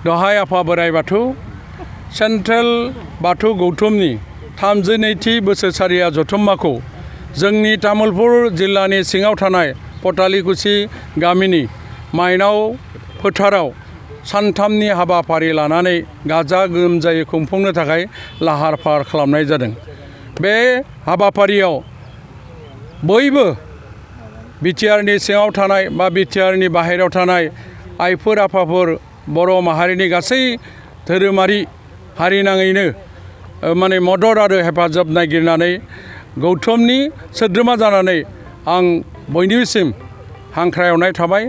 दहाय आफा बोराइ बाथौ सेन्ट्रेल बाथौ गौथुमनि 32थि बोसोरसालिया जथुम्माखौ जोंनि तामुलपुर जिल्लानि सिङाव थानाय पटालिकुसि गामिनि माइनाव फोथाराव सानथामनि हाबाफारि लानानै गाजा गोमजायै खुंफुंनो थाखाय लाहार फाहार खालामनाय जादों। बे हाबाफारियाव बयबो बिटिआरनि सिङाव थानाय बा बिटिआरनि बाहेरायाव थानाय आइफोर आफाफोर बर' माहारिनि गासै धोरोमारि हारिनाङैनो मदद आरो हेफाजाब नागिरनानै गौथुमनि सोद्रोमा जानानै आं बयनिसिम हांख्रायहरनाय थाबाय।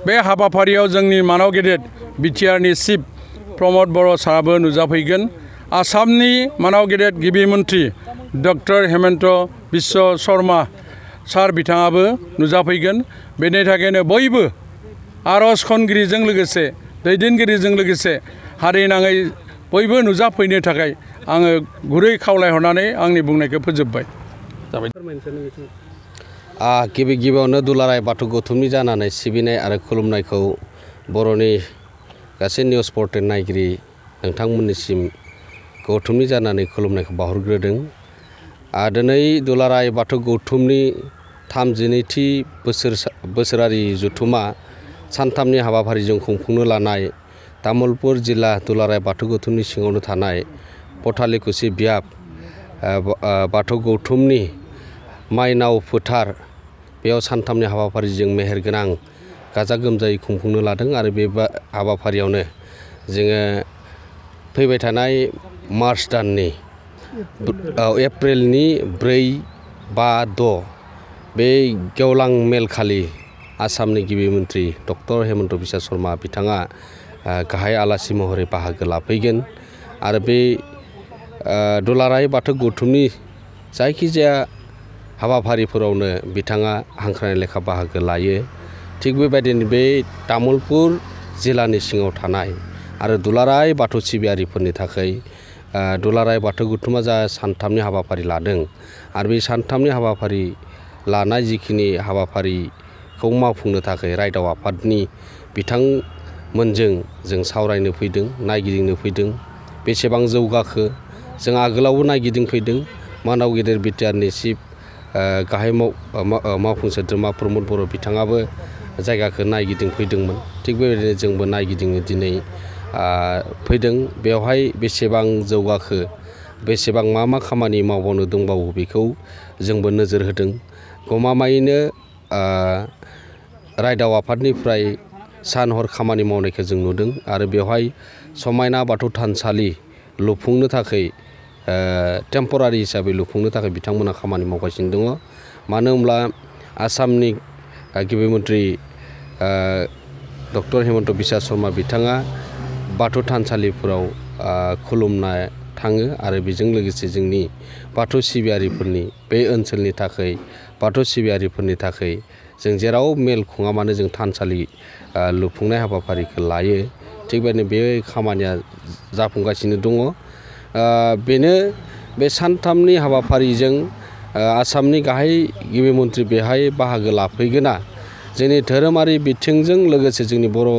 बे हाबाफारियाव जोंनि मानाव गेदेर बिटिआरनि चिफ प्रमद बर' साराबो नुजाफैगोन। आसामनि मानाव गेदेर गिबि मन्त्रि डक्टर हेमन्त बिश्व शर्मा सार बिथाङाबो नुजाफैगोन। बेनि थाखायनो बयबो आर'ज खनगिरिजों लोगोसे दैदेनगिरिजों लोगोसे हारिनाङै बयबो नुजाफैनो थाखाय आङो गुरै खावलायहरनानै आंनि बुंनायखौ फोजोबबाय। गिबियावनो दुलाराय बाथौ गौथुमनि जानानै सिबिनाय आरो खुलुमनायखौ बर'नि गासै निउस पर्टेल नायगिरि नोंथांमोननिसिम गौथुमनि जानानै खुलुमनायखौ बावहरग्रोदों। दिनै दुलाराय बाथौ गौथुमनि 32थि बोसोरारि जथुम्मा सानथामनि हाबाफारिजों खुंफुंनो लानाय तामुलपुर जिल्ला दुलाराय बाथौ गौथुमनि सिङावनो थानाय पटालिकुसि बियाब बाथौ गौथुमनि माइनाव फोथार बेयाव सानथामनि हाबाफारिजों मेहेरगोनां गाजा गोमजायै खुंफुंनो लादों। आरो बे हाबाफारियावनो जोङो फैबाय थानाय मार्च दाननि एप्रिलनि 4, 5, 6 बे गेवलां मेलखालि आसामनि गिबि मन्त्रि डक्टर हेमन्त बिश्व शर्मा बिथाङा गाहाय आलासि महरै बाहागो लाफैगोन। आरो बे दुलाराय बाथौ गौथुमनि जायखिजाया हाबाफारिफोरावनो बिथाङा हांख्रायनाय लेखा बाहागो लायो। थिग बेबायदिनो बे तामुलपुर जिल्लानि सिङाव थानाय आरो दुलाराय बाथौ सिबियारिफोरनि थाखाय दुलाराय बाथौ गौथुमा जा सानथामनि हाबाफारि लादों आरो बे सानथामनि हाबाफारि लानाय जिखिनि हाबाफारिखौ मावफुंनो थाखाय रायदाव आफादनि बिथांमोनजों जों सावरायनो फैदों, नायगिदिंनो फैदों। बेसेबां जौगाखो जों आगोलावबो नायगिदिंफैदों। मानाव गेदेर बिटिआरनि चिफ गाहाय मावफुं सोद्रोमा प्रमद बर' बिथाङाबो जायगाखौ नायगिदिंफैदोंमोन। थिग बेबायदिनो जोंबो नायगिदिंनो दिनै फैदों। बेवहाय बेसेबां जौगाखो, बेसेबां मा खामानि मावबावनो दंबावो बेखौ जोंबो नोजोर होदों। गमामायैनो रायदाव आफादनिफ्राय सान हर खामानि मावनायखौ जों नुदों। आरो बेवहाय समायना बाथौ थानसालि लुफुंनो थाखाय टेम्परारि हिसाबै लुफुंनो थाखाय बिथांमोना खामानि मावगासिनो दङ। मानो होनब्ला आसामनि गिबि मन्त्रि डक्टर हेमन्त बिश्व शर्मा बिथाङा बाथौ थानसालिफोराव खुलुमनो थाङो। आरो बेजों लोगोसे जोंनि बाथौ सिबियारिफोरनि बे ओनसोलनि थाखाय बाथौ सिबियारिफोरनि थाखाय जों जेराव मेल खुङा मानो जों थानसालि लुफुंनाय हाबाफारिखौ लायो। थिग बेबायदिनो बे खामानिया जाफुंगासिनो दङ। बेनो बे सानथामनि हाबाफारिजों आसामनि गाहाय गिबि मन्त्रि बेहाय बाहागो लाफैगोना जोंनि धोरोमारि बिथिंजों लोगोसे जोंनि बर'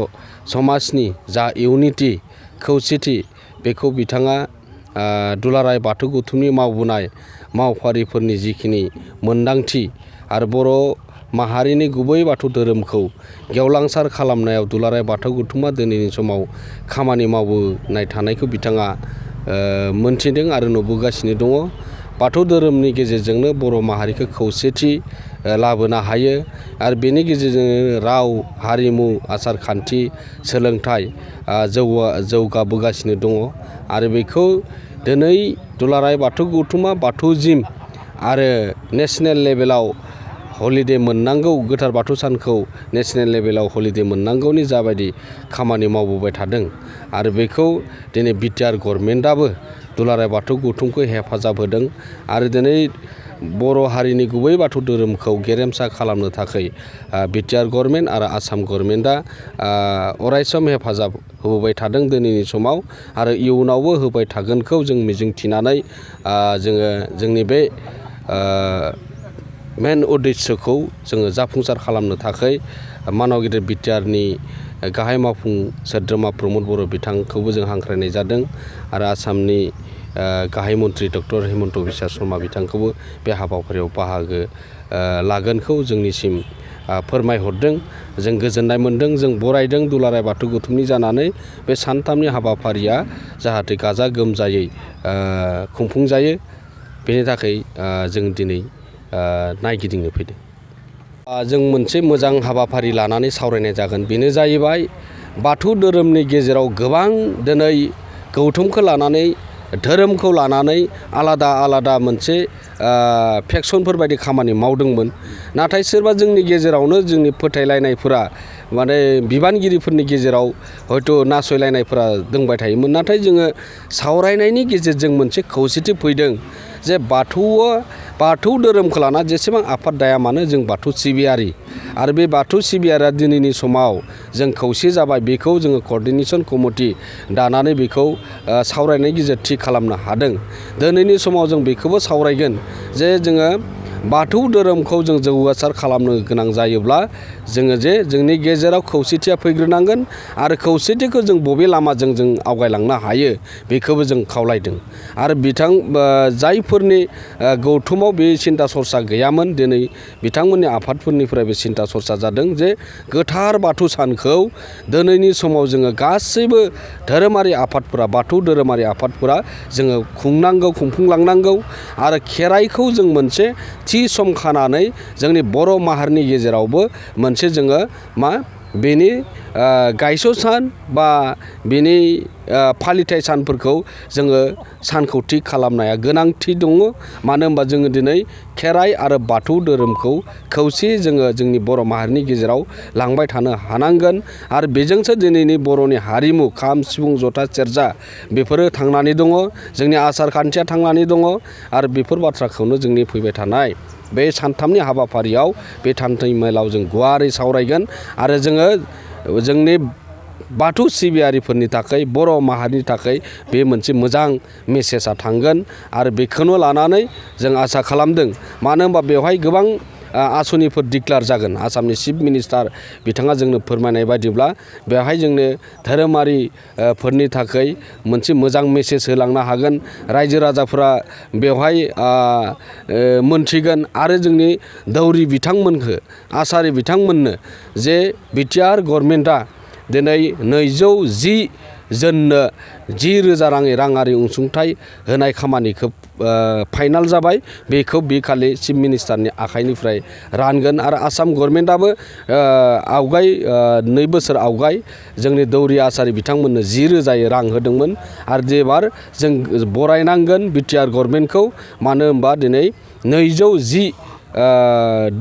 समाजनि जा इउनिटि खौसेथि बेखौ बिथाङा दुलाराय बाथौ गौथुमनि मावबोनाय मावफारिफोरनि जिखिनि मोनदांथि आरो बर' माहारिनि गुबै बाथौ धोरोमखौ गेवलांसार खालामनायाव दुलाराय बाथौ गौथुमा दिनैनि समाव खामानि मावबोनाय थानायखौ बिथाङा मोनथिदों आरो नुबोगासिनो दङ। बाथौ धोरोमनि गेजेरजोंनो बर' माहारिखौ खौसेथि लाबोनो हायो। आरो बेनि गेजेरजोंनो राव, हारिमु, आसार खान्थि, सोलोंथाइ जौगाबोगासिनो दङ। आरो बेखौ दिनै दुलाराय बाथौ गौथुमा बाथौ जिम आरो नेसनेल लेभेलाव हलिडे मोननांगौ, गोथार बाथौ सानखौ नेसनेल लेभेलाव हलिडे मोननांगौनि जाबायदि खामानि मावबोबाय थादों। आरो बेखौ दिनै बिटिआर गभर्नमेन्टआबो दुलाराय बाथौ गौथुमखौ हेफाजाब होदों। आरो दिनै बर' हारिनि गुबै बाथौ धोरोमखौ गेरेमसा खालामनो थाखाय बिटिआर गभर्नमेन्ट आरो आसाम गभर्नमेन्टआ अरायसम हेफाजाब होबोबाय थादों दिनैनि समाव आरो इयुनावबो होबाय थागोनखौ जों मिजिंथिनानै जोङो जोंनि बे मेन उद्देस्यखौ जोङो जाफुंसार खालामनो थाखाय मानाव गेदेर बिटिआरनि गाहाय मावफुं सोद्रोमा प्रमद बर' बिथांखौबो जों हांख्रायनाय जादों आरो आसामनि गाहाय मन्थ्रि डक्टर हेमन्त बिश्व शर्मा बिथांखौबो बे हाबाफारियाव बाहागो लागोनखौ जोंनिसिम फोरमायहरदों। जों गोजोननाय मोन्दों, जों बरायदों दुलाराय बाथौ गौथुमनि जानानै बे सानथामनि हाबाफारिया जाहाथे गाजा गोमजायै खुंफुंजायो, बेनि थाखाय जों दिनै नायगिदिंनो फैदों। जों मोनसे मोजां हाबाफारि लानानै सावरायनाय जागोन, बेनो जाहैबाय बाथौ धोरोमनि गेजेराव गोबां दिनै गौथुमखौ लानानै धोरोमखौ लानानै आलादा आलादा मोनसे फेक्सनफोर बायदि खामानि मावदोंमोन। नाथाय सोरबा जोंनि गेजेरावनो जोंनि फोथायलायनायफोरा माने बिबानगिरिफोरनि गेजेराव हयथ' नासयलायनायफोरा दंबाय थायोमोन। नाथाय जोङो सावरायनायनि गेजेरजों मोनसे खौसेथि फैदों जे बाथौ धोरोमखौ लाना जेसेबां आफाद दाया मानो जों बाथौ सिबियारि आरो बे बाथौ सिबियारिया दिनैनि समाव जों खौसे जाबाय। बेखौ जोङो कअर्डिनेसन कमिटि दानानै बेखौ सावरायनायनि गेजेरजों थि खालामनो हादों। दिनैनि समाव जों बेखौबो सावरायगोन जे जोङो बाथौ धोरोमखौ जों जौगासार खालामनो गोनां जायोब्ला जोङो जे जोंनि गेजेराव खौसेथिया फैग्रोनांगोन आरो खौसेथिखौ जों बबे लामाजों जों आवगायलांनो हायो बेखौबो जों खावलायदों। आरो जायफोरनि गौथुमाव बे सिन्ता सरसा गैयामोन, दिनै बिथांमोननि आफादफोरनिफ्राय बे सिन्ता सरसा जादों जे गोथार बाथौ सानखौ दिनैनि समाव जोङो गासैबो धोरोमारि आफादफोरा, बाथौ धोरोमारि आफादफोरा जोङो खुंफुंलांनांगौ आरो खेराइखौ जों मोनसे थि सम खानानै जोंनि बर' माहारिनि गेजेरावबो मोनसे जोङो बेनि गायस' सान बा बेनि फालिथाय सानफोरखौ जोङो सानखौ थि खालामनाया गोनांथि दङ। मानो होनबा जोङो दिनै खेराइ आरो बाथौ धोरोमखौ खौसेयै जोङो जोंनि बर' माहारिनि गेजेराव लांबाय थानो हानांगोन आरो बेजोंसो दिनैनि बर'नि हारिमु खाम, सिफुं, जथा, सेरजा बेफोरो थांनानै दङ, जोंनि आसार खान्थिया थांनानै दङ आरो बेफोर बाथ्राखौनो जोंनि फैबाय थानाय बे सानथामनि हाबाफारियाव बे थान्दै मेलाव जों गुवारै सावरायगोन आरो जोङो जोंनि बाथौ सिबियारिफोरनि थाखाय, बर' माहारिनि थाखाय बे मोनसे मोजां मेसेजआ थांगोन आरो बेखौनो लानानै जों आसा खालामदों। मानो होनबा बेवहाय गोबां आसनिफोर डिक्लेयार जागोन। आसामनि चिफ मिनिस्टार बिथाङा जोंनो फोरमायनाय बायदिब्ला बेवहाय जोंनो धोरोमारिफोरनि थाखाय मोनसे मोजां मेसेज होलांनो हागोन। रायजो राजाफोरा बेवहाय मोनथिगोन आरो जोंनि दौरि बिथांमोनखौ, आसारि बिथांमोननो जे बिटिआर गभर्नमेन्टआ दिनै 210 जननो 10,000 राङारि अनसुंथाइ होनाय खामानिखौ फाइनाल जाबाय। बेखौ बे खालि चिफ मिनिस्टारनि आखाइनिफ्राय रानगोन आरो आसाम गभर्नमेन्टआबो 2 बोसोर आवगाय जोंनि दौरि आसारि बिथांमोननो 10,000 रां होदोंमोन आरो एबार जों बरायनांगोन बिटिआर गभर्नमेन्टखौ। मानो होनबा दिनै 210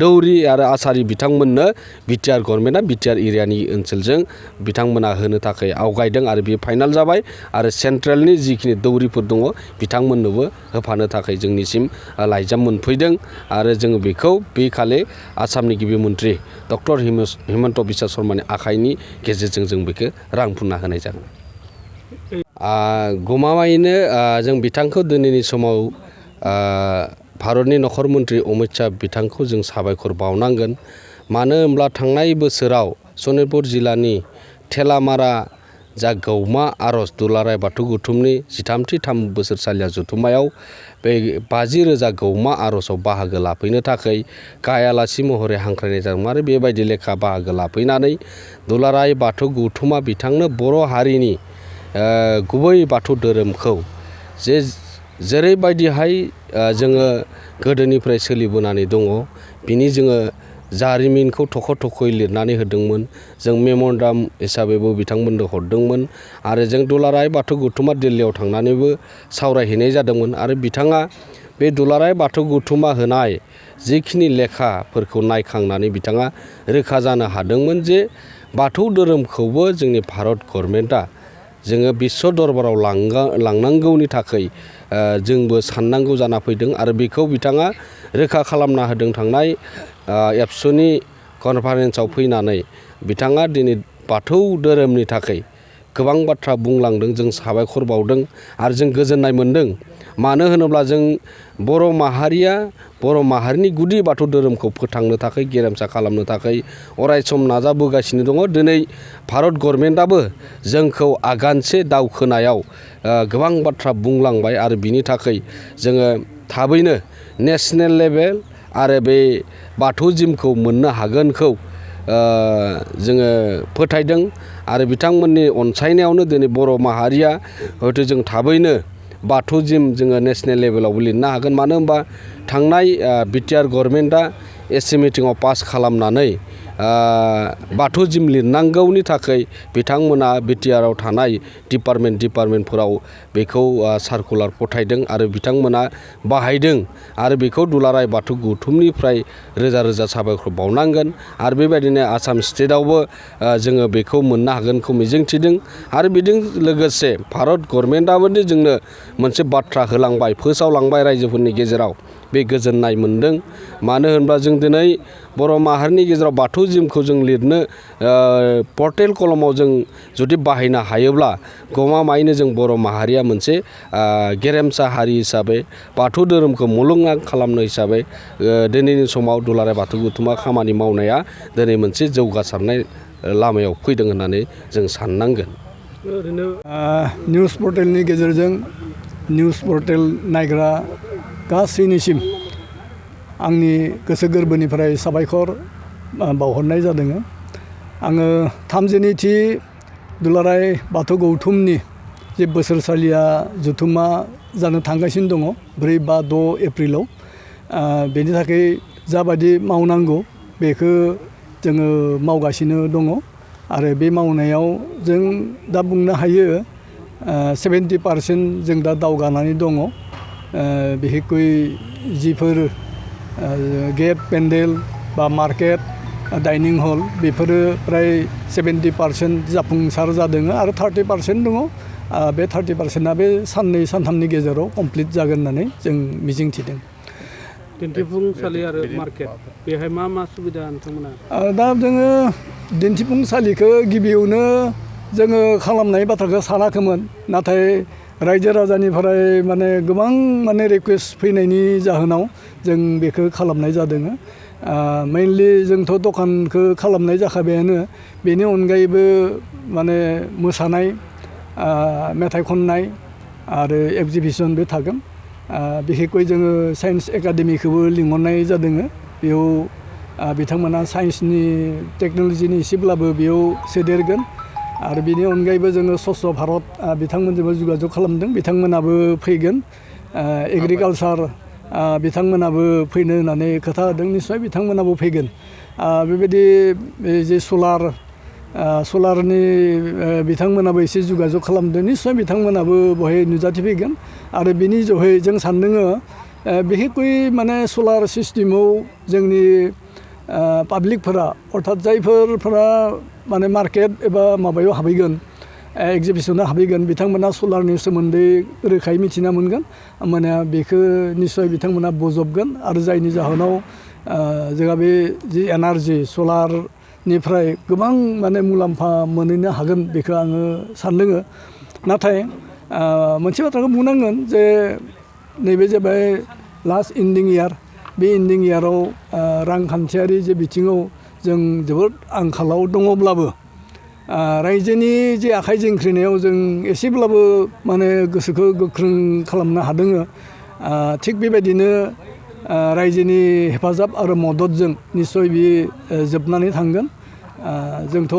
दौरि आरो आसारि बिथांमोननो बिटिआर गभर्नमेन्टआ बिटिआर एरियानि ओनसोलजों बिथांमोना होनो थाखाय आवगायदों आरो बे फाइनाल जाबाय आरो सेन्ट्रेलनि जिखिनि दौरिफोर दङ बिथांमोननोबो होफानो थाखाय जोंनिसिम लाइजाम मोनफैदों आरो जोङो बेखौ बे खालि आसामनि गिबि मन्थ्रि डक्टर हेमन्त बिश्व शर्मानि आखाइनि गेजेरजों जों बेखौ रांफुंना होनाय जागोन। गमामायैनो जों बिथांखौ दिनैनि समाव भारतनि नखर मन्थ्रि अमित शाह बिथांखौ जों साबायखर बावनांगोन। मानो होनब्ला थांनाय बोसोराव सनितपुर जिल्लानि थेलामारा जा गौमा आर'ज दुलाराय बाथौ गौथुमनि 13थि बोसोरसालिया जथुम्मायाव बे 50,000 गौमा आर'जआव बाहागो लाफैनो थाखाय गाहाय आलासि महरै हांख्रायनाय जादोंमोन आरो बेबायदि लेखा बाहागो लाफैनानै दुलाराय बाथौ गौथुमा बिथांनो बर' हारिनि गुबै बाथौ धोरोमखौ जेरैबायदिहाय जोङो गोदोनिफ्राय सोलिबोनानै दङ बिनि जोङो जारिमिनखौ थख'-थख'यै लिरनानै होदोंमोन। जों मेम'रेन्डाम हिसाबैबो बिथांमोननो हरदोंमोन आरो जों दुलाराय बाथौ गौथुमा दिल्लीयाव थांनानैबो सावरायहैनाय जादोंमोन आरो बिथाङा बे दुलाराय बाथौ गौथुमा होनाय जिखिनि लेखाफोरखौ नायखांनानै बिथाङा रोखा जानो हादोंमोन जे बाथौ धोरोमखौबो जोंनि भारत गभर्नमेन्टआ जोङो बिश्व दरबाराव लांनांगौनि थाखाय जोंबो साननांगौ जाना फैदों आरो बेखौ बिथाङा रोखा खालामना होदों। थांनाय एबसुनि कनफारेन्सआव फैनानै बिथाङा दिनै बाथौ धोरोमनि थाखाय गोबां बाथ्रा बुंलांदों जों साबायखर बावदों आरो जों गोजोननाय मोनदों मानो होनोब्ला जों बर' माहारिनि गुदि बाथौ धोरोमखौ फोथांनो थाखाय गेरेमसा खालामनो थाखाय अरायसम नाजाबोगासिनो दङ दिनै भारत गभर्नमेन्टआबो जोंखौ आगानसे दावखोनायाव गोबां बाथ्रा बुंलांबाय आरो बिनि थाखाय जोङो थाबैनो नेशनेल लेभेल आरो बे बाथौ जिमखौ मोननो हागोनखौ जोङो फोथायदों आरो बिथांमोननि अनसायनायावनो दिनै बर' माहारिया हयथ' जों थाबैनो बाथौ जिम जोङो नेशनेल लेभेलावबो लिरनो हागोन मानो होनबा थांनाय बिटिआर गभर्नमेन्टआ एसए मिटिङाव पास खालामनानै बाथौ जिम लिरनांगौनि थाखाय बिथांमोना बिटिआरआव थानाय डिपार्टमेन्टफोराव बेखौ सार्कुलार फथायदों आरो बिथांमोना बाहायदों आरो बेखौ दुलाराय बाथौ गौथुमनिफ्राय रोजा रोजा साबायखर बावनांगोन आरो बेबायदिनो आसाम स्टेटआवबो जोङो बेखौ मोननो हागोनखौ मिजिंथिदों आरो बेजों लोगोसे भारत गभर्नमेन्टआबो जोंनो मोनसे बाथ्रा होलांबाय फोसावलांबाय रायजोफोरनि गेजेराव बे गोजोननाय मोनदों मानो होनब्ला जों दिनै बर' माहारिनि गेजेराव बाथौ जिमखौ जों लिरनो पर्टेल कलमाव जों जुदि बाहायनो हायोब्ला गमामायैनो जों बर' माहारिया मोनसे गेरेमसा हारि हिसाबै बाथौ धोरोमखौ मुलुगनां खालामनो हिसाबै दिनैनि समाव दुलाराय बाथौ गौथुमा खामानि मावनाया दिनै मोनसे जौगासारनाय लामायाव फैदों होननानै जों साननांगोन। ओरैनो निउस पर्टेलनि गेजेरजों निउस पर्टेल नायग्रा गासैनिसिम आंनि गोसो गोरबोनिफ्राय साबायखर बावहरनाय जादों। आङो 32थि दुलाराय बाथौ गौथुमनि जे बोसोरसालिया जथुम्मा जानो थांगासिनो दङ 4, 5, 6 एप्रिलाव बेनि थाखाय जाबायदि मावनांगौ बेखौ जोङो मावगासिनो दङ आरो बे मावनायाव जों दा बुंनो हायो 70% जों दा दावगानानै दङ। बिखेखै जिफोर गेट पेन्डेल बा मार्केट डाइनिं हल बेफोरो प्राय 70% जाफुंसार जादों आरो 30% दङ। बे 30%आ बे साननै सानथामनि गेजेराव कमप्लिट जागोन होननानै जों मिजिंथिदों। दिन्थिफुंसालि आरो मार्केट बेहाय मा सुबिदा नोंथांमोना? दा जोङो दिन्थिफुंसालिखौ गिबियावनो जोङो खालामनाय बाथ्राखौ सानाखैमोन नाथाय रायजो राजानिफ्राय माने गोबां माने रिकुवेस्ट फैनायनि जाहोनाव जों बेखौ खालामनाय जादों। मेइनलि जोंथ' दखानखौ खालामनाय जाखाबायानो बेनि अनगायैबो माने मोसानाय मेथाइ खननाय आरो एक्जिबिसन बे थागोन। बिखेखै जोङो साइन्स एकाडेमिखौबो लिंहरनाय जादों। बेयाव बिथांमोना साइन्सनि टेक्न'लजिनि एसेब्लाबो बेयाव सोदेरगोन आरो बेनि अनगायैबो जोङो स्वच्छ भारत बिथांमोनजोंबो जगाजग खालामदों बिथांमोनाबो फैगोन। एग्रिकालसार बिथांमोनाबो फैनो होननानै खोथा होदों निस्सय बिथांमोनाबो फैगोन। बेबायदि जे सलारनि बिथांमोनाबो एसे जगाजग खालामदों निस्सय बिथांमोनाबो बेवहाय नुजाथिफैगोन आरो बिनि जोहै जों सानदों बिखेखै माने सलार सिस्टेमाव जोंनि पाब्लिकफोरा अर्थात जायफोरा माने मार्केट एबा माबायाव हाबहैगोन एक्जिबिसनाव हाबहैगोन बिथांमोना सलारनि सोमोन्दै रोखायै मिथिना मोनगोन माने बेखौ निस्सय बिथांमोना बजबगोन आरो जायनि जाहोनाव जोंहा बे जि एनार्जि सलारनिफ्राय गोबां माने मुलाम्फा मोनहैनो हागोन बेखौ आङो सानदों। नाथाय मोनसे बाथ्राखौ बुंनांगोन जे नैबे जाबाय लास्ट इन्डिं इयार बे इन्डिं इयाराव रांखान्थियारि जे बिथिङाव जों जोबोद आंखालाव दङब्लाबो रायजोनि जे आखाइ जोंख्रिनायाव जों एसेब्लाबो माने गोसोखौ गोख्रों खालामनो हादों। थिग बेबायदिनो रायजोनि हेफाजाब आरो मददजों निस्सय बियो जोबनानै थांगोन। जोंथ'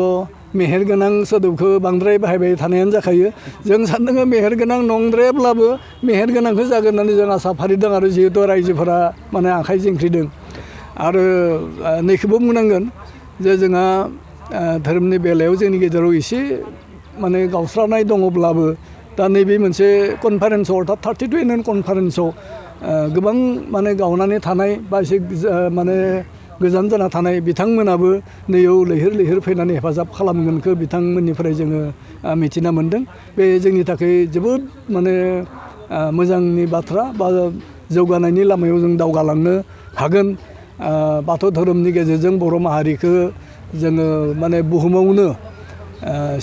मेहेरगोनां सोदोबखौ बांद्राय बाहायबाय थानायानो जाखायो। जों सानदों मेहेरगोनां नंद्रायाब्लाबो मेहेरगोनांखौ जागोन होननानै जों आसा फारिदों आरो जिहेतु रायजोफोरा माने आखाइ जोंख्रिदों आरो नैखौबो बुंनांगोन जे जोंहा धोरोमनि बेलायाव जोंनि गेजेराव एसे माने गावस्रानाय दङब्लाबो दा नैबे मोनसे कनफारेन्सआव अर्थात 32 एनुवेल कनफारेन्सआव गोबां माने गावनानै थानाय बा एसे माने गोजान जाना थानाय बिथांमोनाबो नैयाव लैहोर लैहोर फैनानै हेफाजाब खालामगोनखौ बिथांमोननिफ्राय जोङो मिथिना मोन्दों। बे जोंनि थाखाय जोबोद माने मोजांनि बाथ्रा बा जौगानायनि लामायाव जों दावगालांनो हागोन। बाथौ धोरोमनि गेजेरजों बर' माहारिखौ जोङो माने बुहुमावनो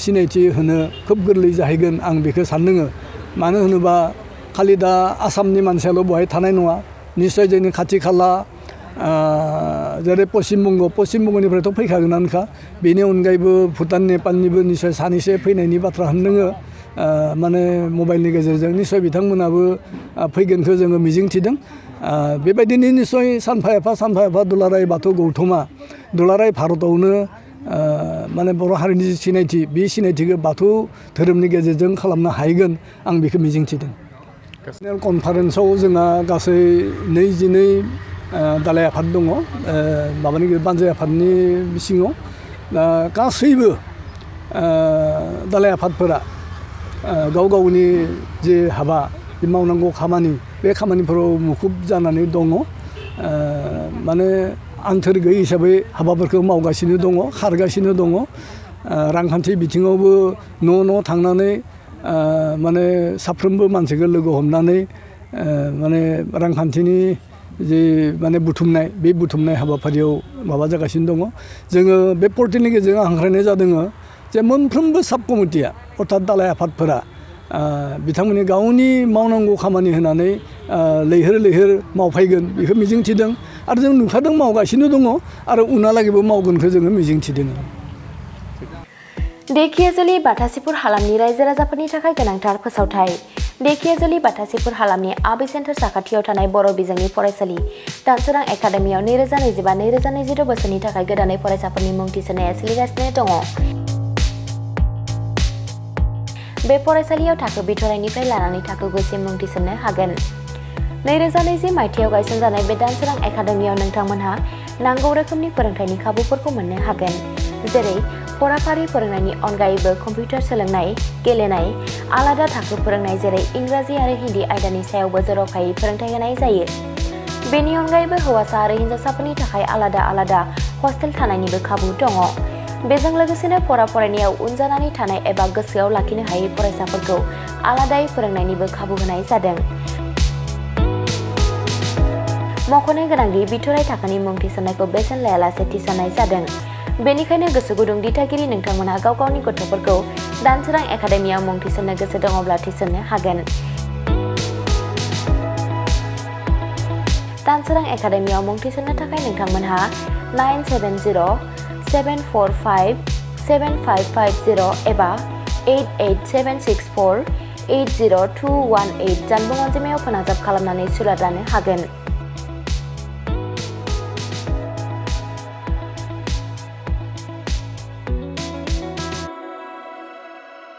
सिनायथि होनो खोब गोरलै जाहैगोन आं बेखौ सानदोङो मानो होनोबा खालि दा आसामनि मानसियाल' बेवहाय थानाय नङा निस्सय जोंनि खाथि खाला जेरै पश्चिम बंगनिफ्रायथ' फैखागोनानोखा बेनि अनगायैबो भुटान नेपालनिबो निस्सय सानैसो फैनायनि बाथ्रा होनदोङो माने मबाइलनि गेजेरजों निस्सय बिथांमोनाबो फैगोनखौ जोङो मिजिंथिदों बेबायदिनो निस्सय सानफा एफा दुलाराय बाथौ गौथुमा दुलाराय भारतावनो माने बर' हारिनि सिनायथि बे सिनायथिखौ बाथौ धोरोमनि गेजेरजों खालामनो हाहैगोन आं बेखौ मिजिंथिदों नेसनेल कनफारेन्सआव जोंहा गासै 22 दालाय आफाद दङ माबानि बानजाय आफादनि सिङाव दा गासैबो दालाय आफादफोरा गाव गावनि जे हाबा बे मावनांगौ खामानि बे खामानिफोराव मुखुब जानानै दङ माने आन्थोर गैयै हिसाबै हाबाफोरखौ मावगासिनो दङ खारगासिनो दङ रांखान्थि बिथिङावबो न' थांनानै माने साफ्रोमबो मानसिखौ लोगो हमनानै माने रांखान्थिनि जे माने बे बुथुमनाय हाबाफारियाव माबा जागासिनो दङ जोङो बे पर्टेलनि गेजेरजों हांख्रायनाय जादों जे मोनफ्रोमबो साब कमिटिया अर्थात दालाय आफादफोरा बिथांमोननि गावनि मावनांगौ खामानि होनानै लैहोर मावफैगोन बेखौ मिजिंथिदों आरो जों नुखादों मावगासिनो दङ आरो उनहालागैबो मावगोनखौ जोङो मिजिंथिदों धेकियाजुलि बाथासिपुर हालामनि रायजो राजाफोरनि थाखाय गोनांथार फोसावथाय धेकियाजुलि बाथासिपुर हालामनि आबि सेन्टार साखाथियाव थानाय बर' बिजोंनि फरायसालि दानसोरां एकाडेमियाव 2025-2026 बोसोरनि थाखाय गोदानै फरायसाफोरनि मुं थिसननाया सोलिगासिनो दङ बे फरायसालियाव थाखो बिथराइनिफ्राय लानानै थाखो 9सिम मुं थिसननो हागोन 2020 मायथाइयाव गायसनजानाय बे दानसोरां एकाडेमियाव नोंथांमोनहा नांगौ रोखोमनि फोरोंथायनि खाबुफोरखौ मोननो हागोन जेरै फराफारि फोरोंनायनि अनगायैबो कम्पिउटार सोलोंनाय गेलेनाय आलादा थाखो फोरोंनाय जेरै इंराजि आरो हिन्दी आयदानि सायावबो जर'खायै फोरोंथाय होनाय जायो बेनि अनगायैबो हौवासा आरो हिन्जावसाफोरनि थाखाय आलादा हस्टेल थानायनिबो खाबु दङ बेजों लोगोसेनो फरायनायाव उन जानानै थानाय एबा गोसोआव लाखिनो हायै फरायसाफोरखौ आलादायै फोरोंनायनिबो खाबु होनाय जादों मख'नो गोनांदि बिथराइ थाखोनि मुं थिसननायखौ बेसेन लायालासे थिसननाय जादों बेनिखायनो गोसो गुदुं दिथागिरि नोंथांमोनहा गाव गावनि गथ'फोरखौ दानसोरां एकाडेमियाव मुं थिसननो गोसो दङब्ला थिसननो हागोन दानसोरां एकाडेमियाव मुं थिसननो थाखाय नोंथांमोनहा 970-745-7550 एबा 88764-80218 जानबुं अनजिमायाव फोनांजाब खालामनानै सुलाद लानो हागोन